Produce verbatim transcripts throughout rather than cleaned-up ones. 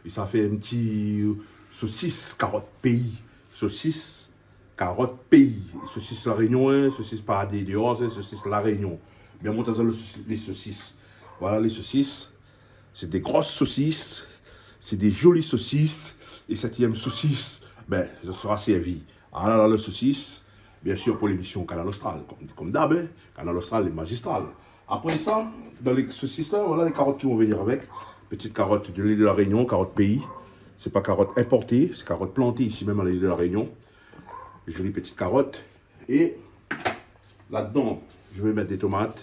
Pi sa fé in ti sosis karot péi. Sosis karot péi. Sosis La Rényon, in, sosis pa dé déor, in, sosis La Rényon. Bin, mont azot lo sosis, lé sosis. Voilà lé sosis. Sé dé gro sosis. Sé dé zoli sosis. É sètièm sosis, bin, sa sra sèrvi. Ala la, lo sosis, biensir, pou lémisyon Kanal Austral, kom, kom dab, in, Kanal Austral, lé mazistral. Apré sa, dan lé sosis la, voilà lé karot ki vont vnir avèk. Ti karot de lil de La Rényon, karot péi. Sé pa karot inporté, sé karot planté isi mèm a lil de La Rényon. Zoli ti karot. É ladan, mi sa mèt dé tomat,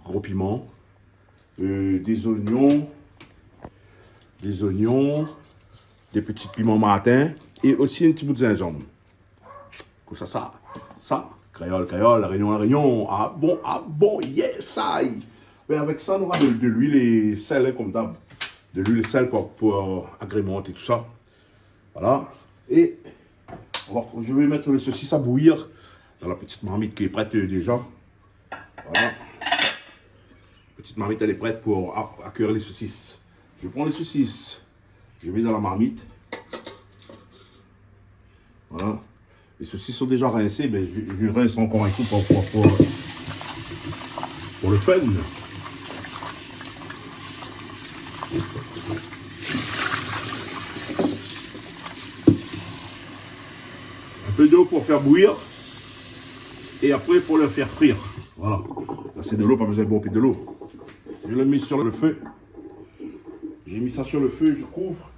gro piman, euh, dé zonyon, dé zonyon, dé ti piman martin é osi in ti bout zinzanm. Konmsa, sa, sa, kréol, kréol, La Rényon, La Rényon. Ah bon, ah bon, yes I. Bin, avèk sa, nou nora de, de luil é sèl, in, kom dab. De luil é sèl pou, pou, euh, agrémanté tousa. Voilà. É on va, je vais mettre les saucisses à bouillir dans la petite marmite qui est prête, euh, déjà. Voilà. Petite marmite, elle est prête pour a-, accueillir les saucisses. Je prends les saucisses, je mets dans la marmite. Voilà. Les saucisses sont déjà rincées, mais je, je rince encore un coup pour, pour, pour, pour le fun. Un peu d'eau pour faire bouillir et après pour le faire frire. Voilà. Là, c'est de l'eau, pas besoin de beaucoup de l'eau. Je le mets sur le feu. J'ai mis ça sur le feu, je couvre.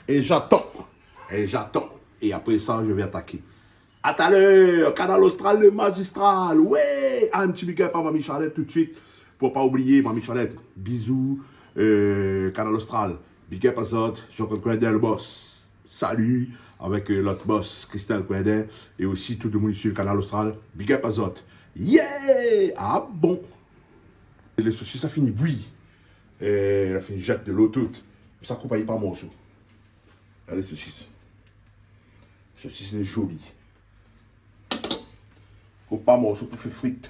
Et j'attends. Et j'attends. Et après ça, je vais attaquer. À tout à l'heure, Kanal Austral, le magistral. Ouais. Ah, un petit big up à Mamie Charlette tout de suite. Pour pas oublier, Mamie Charlette, bisous. Euh, Kanal Austral, big up à zot. Jean-Claude Coindin, le boss. Salut. Avec, euh, l'autre boss, Christelle Coindin. Et aussi tout le monde ici, le Kanal Austral. Big up à zot. Yeah. Ah bon. É lé sosis la fini bouyi. É la fini zèt de lo tout. Sa koup ali par morso. Alé, sosis. Sosis lé zoli. Koup par morso pou fé frit.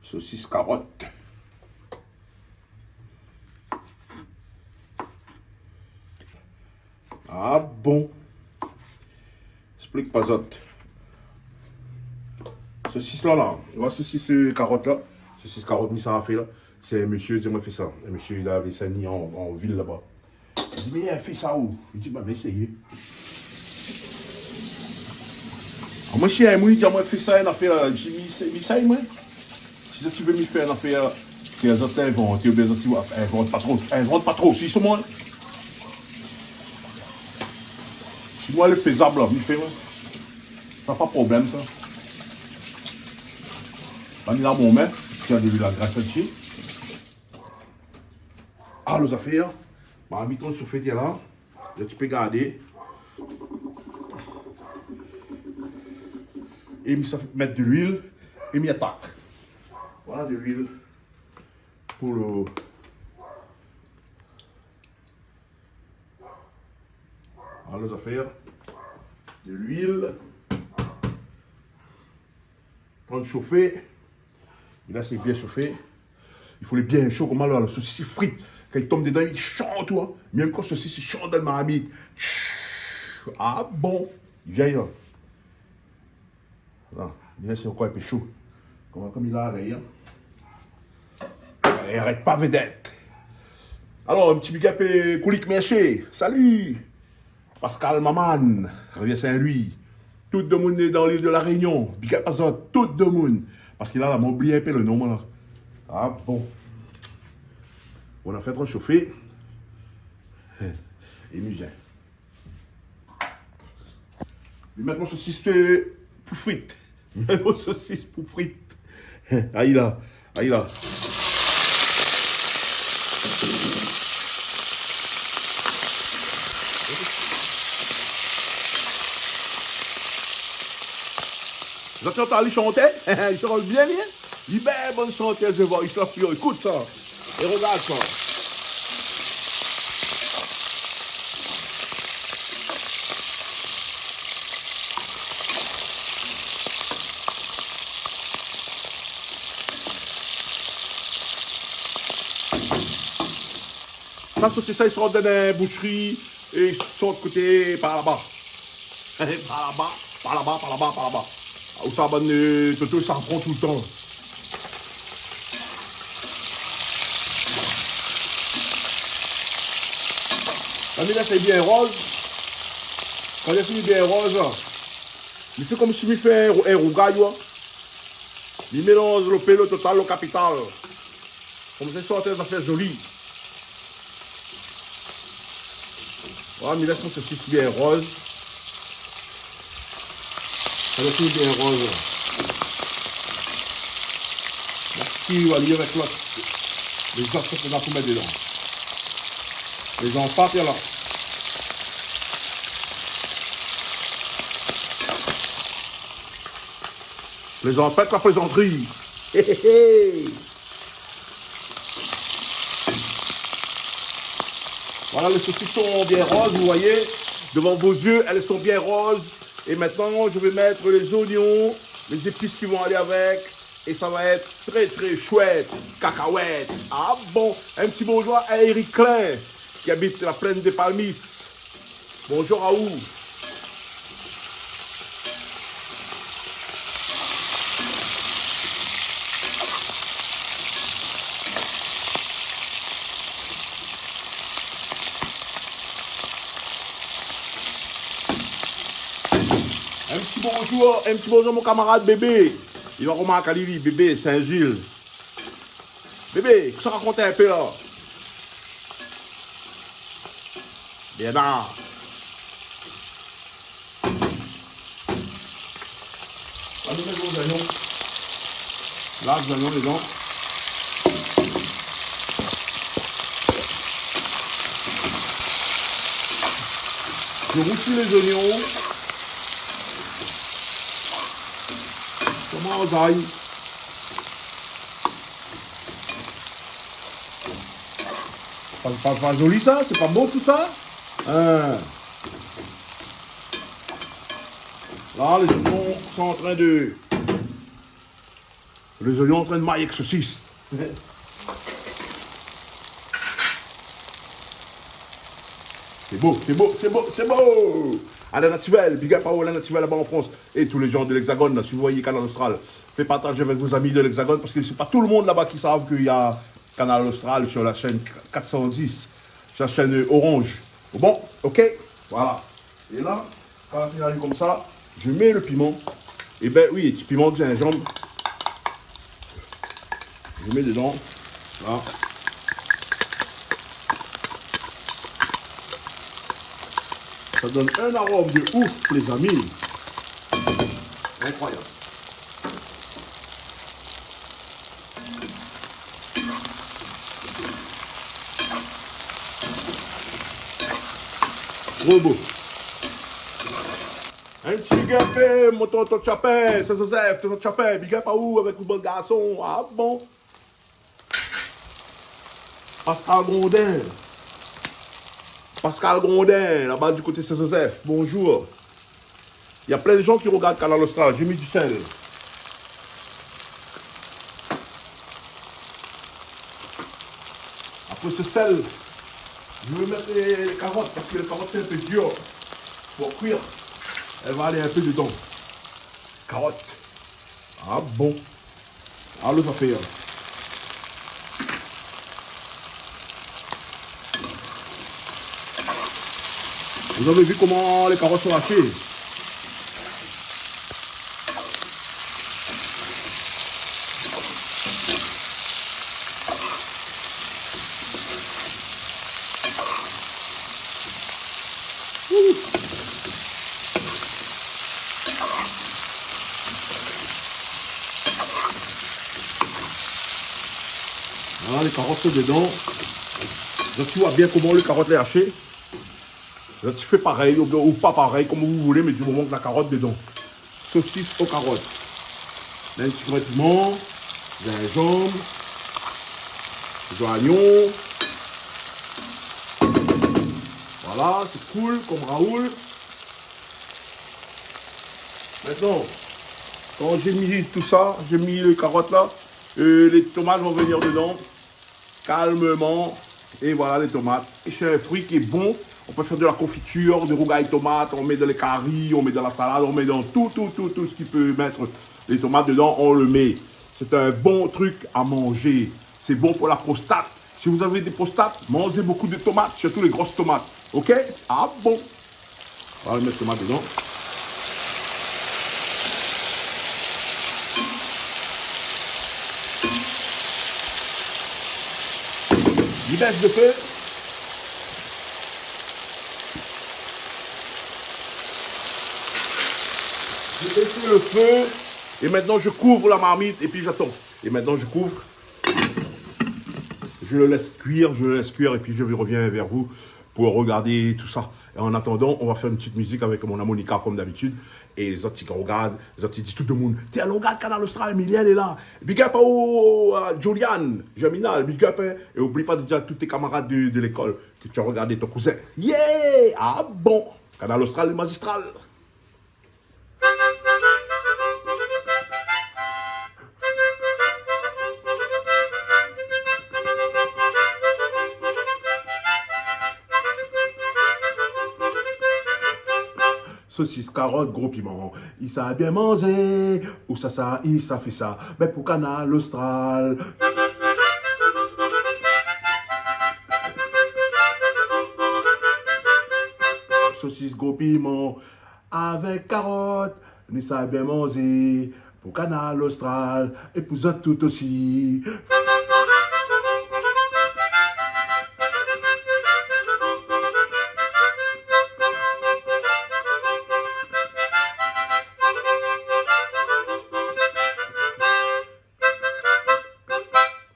Sosis karot. Ah bon. Esplik pa zot. Sosis la, la. Ou oi sosis, euh, karot la. Sosis karot mi sa fé la. Sé in mésyé i di amoin fé sa. In mésyé, li lavé sa ni an, an vil laba. Li di, mé fé sa ou. Li di, ba, mi éséy. Amoin, si in moun i di amoin fé sa, in nafèr la, mi di, mi éséy, moin. Si zot i vé mi fé in nafèr ke zot la invanté, oubien zot i invant pa tro, invant pa tro, si, sir moin. Si moin lé fézab la, mi fé, moin. Sa pa problèm, sa. Ba, mi la, mon min, tiens, de luil la gras la dsi. Ah, lo zafèr, ba, mi tourn sofé la. Zot i pé gardé. É mi sa mèt de luil é mi atak. Voilà de luil pou lo, voilà lo zafèr. De luil. Tann shofé. É la, sé bien shofé. I fo lé bien sho, konmsa la, la sosis i frit. Kan i tonm dedan, i shant, ou oi. Mèm kan sosis i shant dan marmit. Shh. Ah bon. I vien, la. La, mé la, sé ankor in pé sho. Konm, konm i la, la, in. É arèt pa, vedèt. Alor, in ti big up, euh, Koulik Mershé. Salut. Pascal Maman, Rivière Saint-Louis. Tout demoun lé dan lil de La Rényon. Big up azot, tout demoun. Paske la, la, moin oubli in pé lo nom, la. Ah bon. Ou la fé tro shofé. É mi vien. Mi mèt mon sosis, euh, pou frit. Mi mèt mon sosis pou frit. Ayi la, ayi la. Zot i antann ali shanté ? I shant bien, li, in ? Li bèl bann shantèz de voix, i sa fé, ékout sa. É regard sa. Sa, sosis sa, i sort dann boushri é i sort koté par laba. Par laba, par laba, par laba, par laba. Ousa bann, euh, toto i sava pran toultan. La, mi lès ali bien roz. Kan li fini bien roz, mi fé konmsi mi fé in rou-, in rougay, wa. Mi mélanz lo P, lo Total, lo Capital. Konmsa i sort in zafèr zoli. Voilà, mi lès mon sosis bien roz. Sa doi èt bien roz, la. Bon, si, va alé avèk lot. Lé zot, sa, nou va mèt dedan. Lé zanpat, la. Plézantri, pa plézantri. Hé, hé, hé. Voilà, les saucissons bien roses, vous voyez, devant vos yeux, elles sont bien roses. Et maintenant, je vais mettre les oignons, les épices qui vont aller avec. Et ça va être très, très chouette. Cacahuètes. Ah bon ? Un petit bonjour à Eric Klein, qui habite la plaine des Palmistes. Bonjour à vous. Un petit bonjour, un petit bonjour mon camarade Bébé. Li va romark ali, Bébé, Saint-Gilles. Bébé, kosa ou rakont in pé la ? Bien la. Alon mèt lé zoignon. La, lé zoignon dedan. Je rousis les oignons. Koman ou zay ? Pa, pa, pa zoli sa, sé pa bo tousa. Hein. La, lé zoignon lé antrin de, lé zoignon lé antrin de marié èk sosis. Sé bo, sé bo, sé bo, sé bo. Alain Naturel, big up à Alain Naturel laba an Frans. É tout lé zan de l'Hexagone, la, si vous voyez Kanal Austral, fé partaz avèk vos zami de l'Hexagone, parske sé pa tout le monde laba ki sav ke na Kanal Austral sur la chaîne quatre cent dix, sur la chaîne Orange. Bon, ok, voilà. É la, kan la fini konmsa, mi mèt lo piman. É bin oui, ti piman, zinzanm. Mi mèt dedan. La. Sa i donn in arom de ouf, lézami. Inkroyab. Tro bo. In ti big up, é, mon tonton Tchapin, Saint-Joseph, tonton Tchapin, big up à ou avèk out bann garson. Ah bon ? Pascal Grondin. Pascal Grondin, laba du koté Saint-Joseph. Bonjour. Il y a plein de gens qui regardent Kanal Austral. J'ai mis du sel. Après ce sel, je vais mettre les, les carottes, parce que les carottes, c'est un peu dur pour cuire. Elles vont aller un peu dedans. Carottes. Ah bon. Alon fé. Vous avez vu comment les carottes sont hachées ? Voilà, les carottes sont dedans. Donc, tu vois bien comment les carottes les hachées. Zot i fé parèy, ou, ou pa parèy, konm ou voulé, mé du moman ke la karot dedan. Sosis o karot. La, in ti grin piman, zinzanm, zoignon. Voilà, sé kool, konm Raoul. Maintenant, quand j'ai mis tout ça, j'ai mis les carottes là, euh, les tomates vont venir dedans. Calmement. Et voilà les tomates. Et c'est un fruit qui est bon. On peut faire de la confiture, de rougail tomate, on met dans les caris, on met dans la salade, on met dans tout, tout, tout, tout ce qui peut mettre les tomates dedans, on le met. C'est un bon truc à manger. C'est bon pour la prostate. Si vous avez des prostates, mangez beaucoup de tomates, surtout les grosses tomates. Ok ? Ah bon ? On va mettre tomate dedans. Je baisse le feu. Je baisse le feu. Et maintenant, je couvre la marmite et puis j'attends. Et maintenant, je couvre. Je le laisse cuire, je le laisse cuire et puis je reviens vers vous pour regarder tout ça. Et en attendant, on va faire une petite musique avec mon amie Monica, comme d'habitude. Et zot i regard, zot i di tout le monde, « Tiens, regard Kanal Austral, Emilien lé la. » Big up à, à Julian Germinal, big up, hein. Et oublie pas de dire à tous tes camarades de, de l'école que tu as regardé ton cousin. Yeah ! Ah bon ? Kanal Austral, le magistral. Sosis, karot, gro piman, i sa bien manzé. Ousa sa, i sa fé sa ? Bin, pou Kanal Austral. Sosis, gro piman, avèk karot, nou sa bien manzé pou Kanal Austral é pou zot tout osi.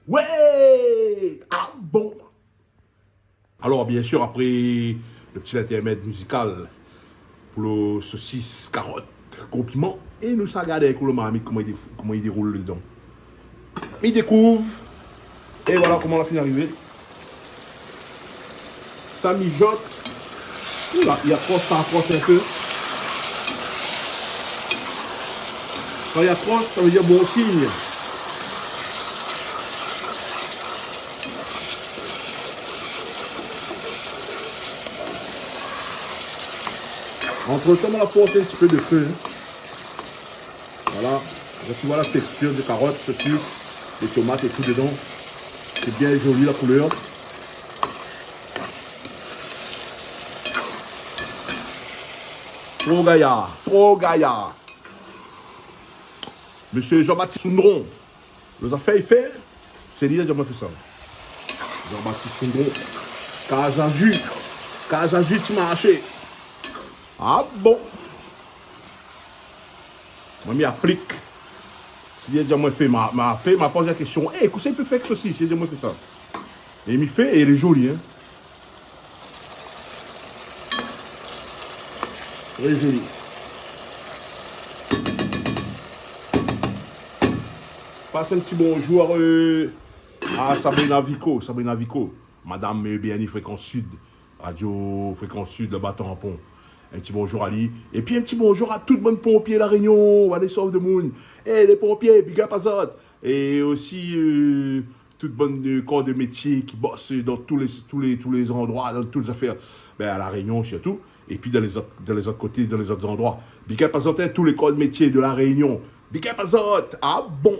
Ouais ! Ah bon ? Alors, bien sûr, après le petit intermède musical pour le saucisse, carotte, gros piment, et nous sa gardé avec le marmite comment il dé-, comment il déroule dedans. Il découvre, et voilà comment la fine arivé. Sa mijote. Oula, i apros, sa apros in pé. Kan i apros, sa vé dir bon sign. Antretan, nou la fé in ti pé de fé, hein. Voilà. Donk, tu vois la texture des carottes, ceci, les tomates et tout dedans. C'est bien joli, la couleur. Tro gayar, tro gayar. Monsieur Jean-Baptiste Soundron, lo zafèr i fé, sé li la di amoin fé sa. Jean-Baptiste Soundron, Kaz Azu, Kaz Azu ti marshé. Ah bon ? Moin, mi aplik. Si li di amoin fé, ma, ma fé, ma poz la késtion, « É, kosa i pé fé èk sosis ? » Li di amoin fé sa. É mi fé, é lé joli, hein. Très joli. Pass in ti bonjour, euh, à Sabrina Vico, Sabrina Vico, madame, euh, Béani Fréquence Sud, Radio Fréquence Sud, laba Tampon. In ti bonjour ali. Épi in ti bonjour a tout bann ponpié La Rényon, alé sov demoun. É, lé ponpié, big up azot. É osi, euh, tout bann, euh, kor de métié ki bos dan tout lé, tout lé, tout lé zandroi, dan tout lé zafèr. Bin, a La Rényon sirtou. Épi dan lé zot, dan lé zot koté, dan lé zot zandroi. Big up azot, hein, tout lé kor de métié de La Rényon. Big up azot. Ah bon ?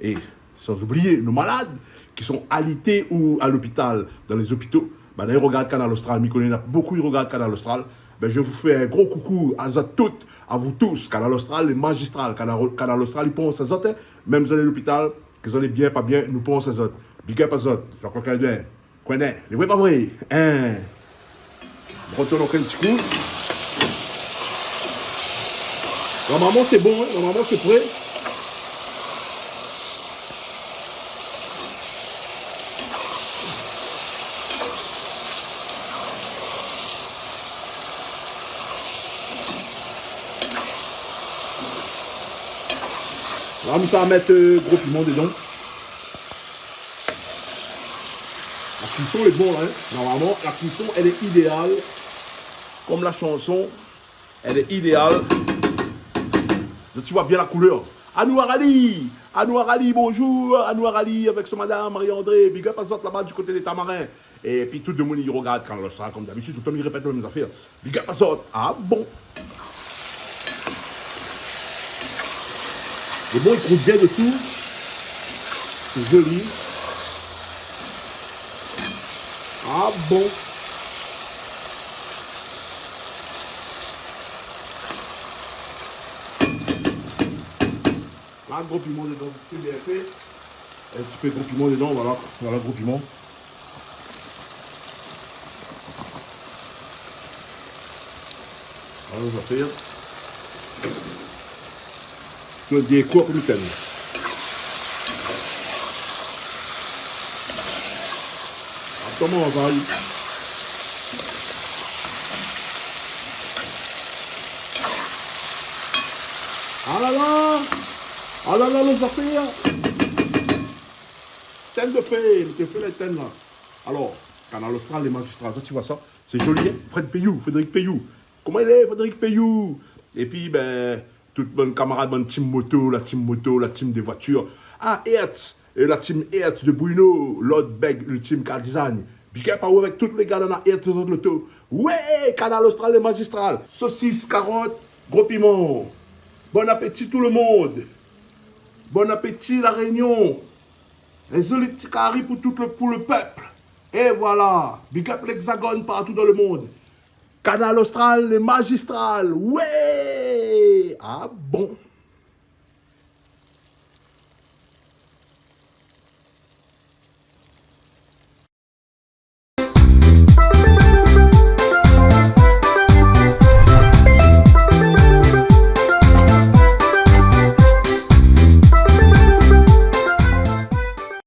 É san oublié nout malad ki son alité ou a lopital, dan lé zopito. Banna i rogard Kanal Austral, mi koné na bonpé i rogard Kanal Austral. Bin, je vous fais un gros coucou azot tout, à vous tous. Kanal Austral lé magistral. Kanal, Kanal Austral i pans azot, hein. Mèm zot lé lopital, ke zot lé bien, pa bien, nou pans azot. Big up azot. Jean-Claude Cardin. Koné, lé vré pa vré, hein ? Retourn ankor in ti kou. Normalman, sé bon, hein ? Normalman, sé pré. La, mi sa mèt, euh, gro piman dedan. La kuison lé bon la, hein. Normalman, la kuison, èl lé idéal. Kom la shanson, èl lé idéal. Zot i voi bien la koulèr. Anouar Ali. Anouar Ali, bonjour. Anouar Ali avèk son madam, Marie-André. Big up azot laba di koté dé Tamarin. Épi tout demoun i rogard Kanal Austral, konm dabitid, toultan mi répèt lo mèm zafèr. Big up azot. Ah bon. Lé bon, i krout bien dsou. Sé zoli. Ah bon. La, gro piman dedan, sé bien fé. In ti pé gro piman dedan, voilà. Voilà, gro piman. Voilà, nou va fé. Tout dékor pou nou tèn. Atann, nou va. Ah la la. Ah la la, lé zafèr. Tèn de fé, mi té fé la tèn la. Alor, Kanal Austral, lé mazistral, sa, ti voi sa ? Sé zoli, in ? Fred Peyou, Frédéric Peyou. Koman i lé, Frédéric Peyou ? Épi, bin, tout bann kamarad, bann team moto, la team moto, la team dé voitir. Ah, Hertz, é la team Hertz de Bruno, Lord Beg Ultime Car Design. Big up à vous avec tout lé gars dan la Hertz, zot loto. Ouais, Kanal Austral, lé mazistral. Sosis, karot, gro piman. Bon apéti tout le monde. Bon apéti La Réunion. In zoli ti kari pou tout le, pou le pèp. É voilà. Big up l'Hexagone partou dan le mond. Kanal Austral, lé mazistral. Ouais. Ah bon.